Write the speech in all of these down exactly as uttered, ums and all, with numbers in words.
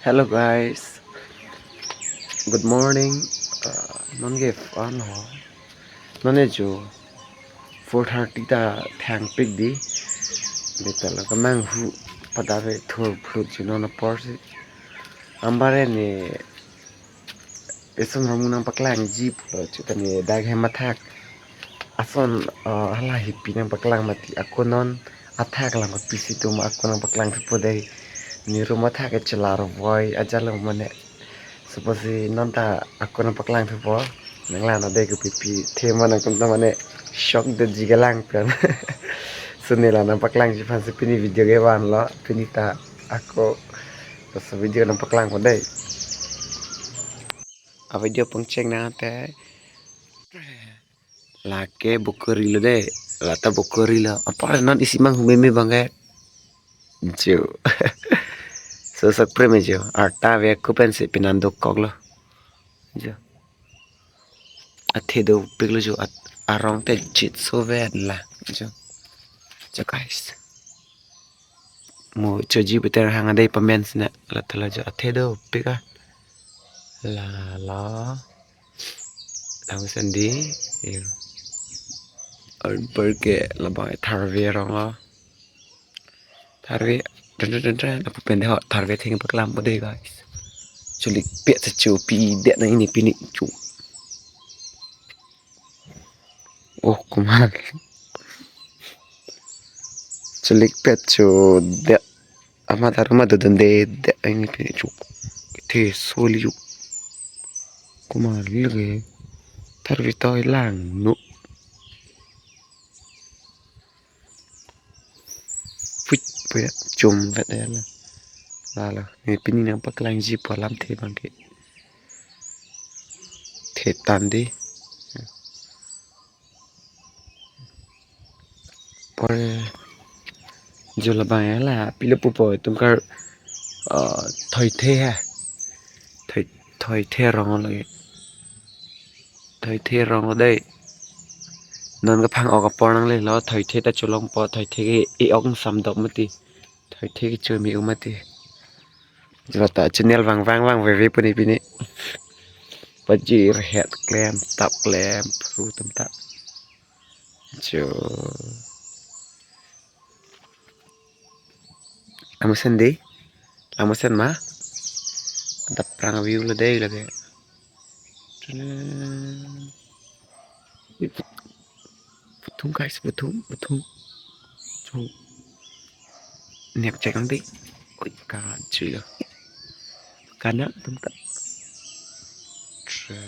Hello guys, good morning. Uh, non ke an ho. Non ke jo four thirty ta thangpik di. Beta la kemanghu pada ve thur phlut jo non apor si. Anpar ne eson arong nangpaklangji pulo chutame dak hem athak. Ason, uh, hala hipi nangpaklang mati ako non athak lang pisi tum ako nangpaklang thupo dei. Ne room athak ke chelar voi ajalo mane. Suppose non ta ako nangpaklang thupo. Nanglang na dei ke pipi thema nangtum ta mane shock detji kelang pen. So ne la nangpaklangji aphan si pini video ke vanlo. Pini ta ako laso video nangpaklangpo dei. A video pangcheng nang te. Lake bukuri lo dei. Lata bukuri lo. Apar non isi manghu meme bang ke. Jo. So sak preme jo. Arta ve kupen si pinan dokok lo. Jo. Athe dopik lo jo. At arong te chit so ven la. Jo. Jo guys. Mo choji beter hang adai pamen sina la thala jo athe dopik a. La la. Langsung di. Yo. Anpar ke labang tharve arong lo. Tharve. Dun dun dun dun. Lapu pen de ho tharve theng paklam po dei guys. Chulik pet se chu pi det nang ini pini chu. Oh, komat. Chulik pet chu det. Amat arum adodon de det ini pini chu. Kethe soli chu. Komat lake tharve toi lang no. Pui pui chum vet ya la. La la. Ne pini nangpaklangji pu alamthe bang ke. Thetan di. Por jo labang ya la pilo pupo tungkar, uh, thoithe ha. Thoi thoithe arong lake. Thoithe arong lo dei. Non kaphang ok apor nangle lo thoithe ta cholongpo thoithe ke e ok samdok mati. Thoithe ke chumi u mati. Jota channel vang vang vang veve puni pini. Pajir het klem tap klem pru tam tap. Jo. Amusen dei. Lamusen ma. Daprang view lo dei lake. Puthung guys, puthung, puthung. Chu. Nek cek ang dei. Oi, ka chu lo. Kana tum ka. Tra.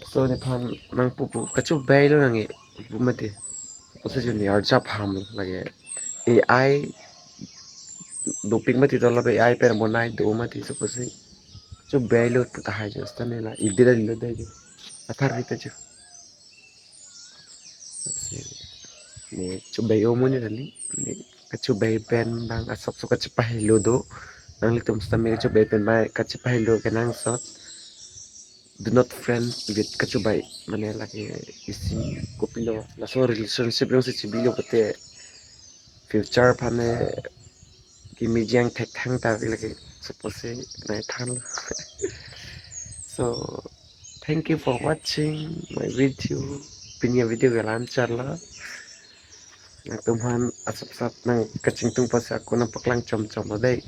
So nephan nangpupu kachobei lo nang e pu mati. Osa juni arjap ham lake A I dopik mati to labe A I pen bonai do mati suppose. Chobei lo pu tahai jo stane la idira lo dei jo. Athar rita jo. Ne chobei o muni rali. Ne kachobei pen bang asok sok kachepahelo do. Nanglitum stame kachobei pen bang kachepahelo kenangsot. Do not friend with kachobei. Mane lake isi kopilo laso relationship along si chibilo pute future aphan ne kimi jeng thekthang ta lake suppose nai than lo. So thank you for watching my video. Pini video ke la-an char lo. Nangtum aphan asap sap nangkachingtung pusi ako nangpaklang chom chom lo dei.